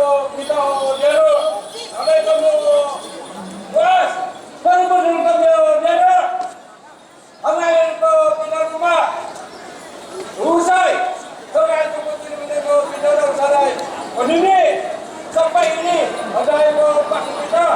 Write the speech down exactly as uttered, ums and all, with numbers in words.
Kita o niyaro', nanay kamo, was, paremon kamo niyaro'. Angay ko pinaloma. Usay, saka ko pinaloma sanay. Onini, sampay ini, angay ko pakikita.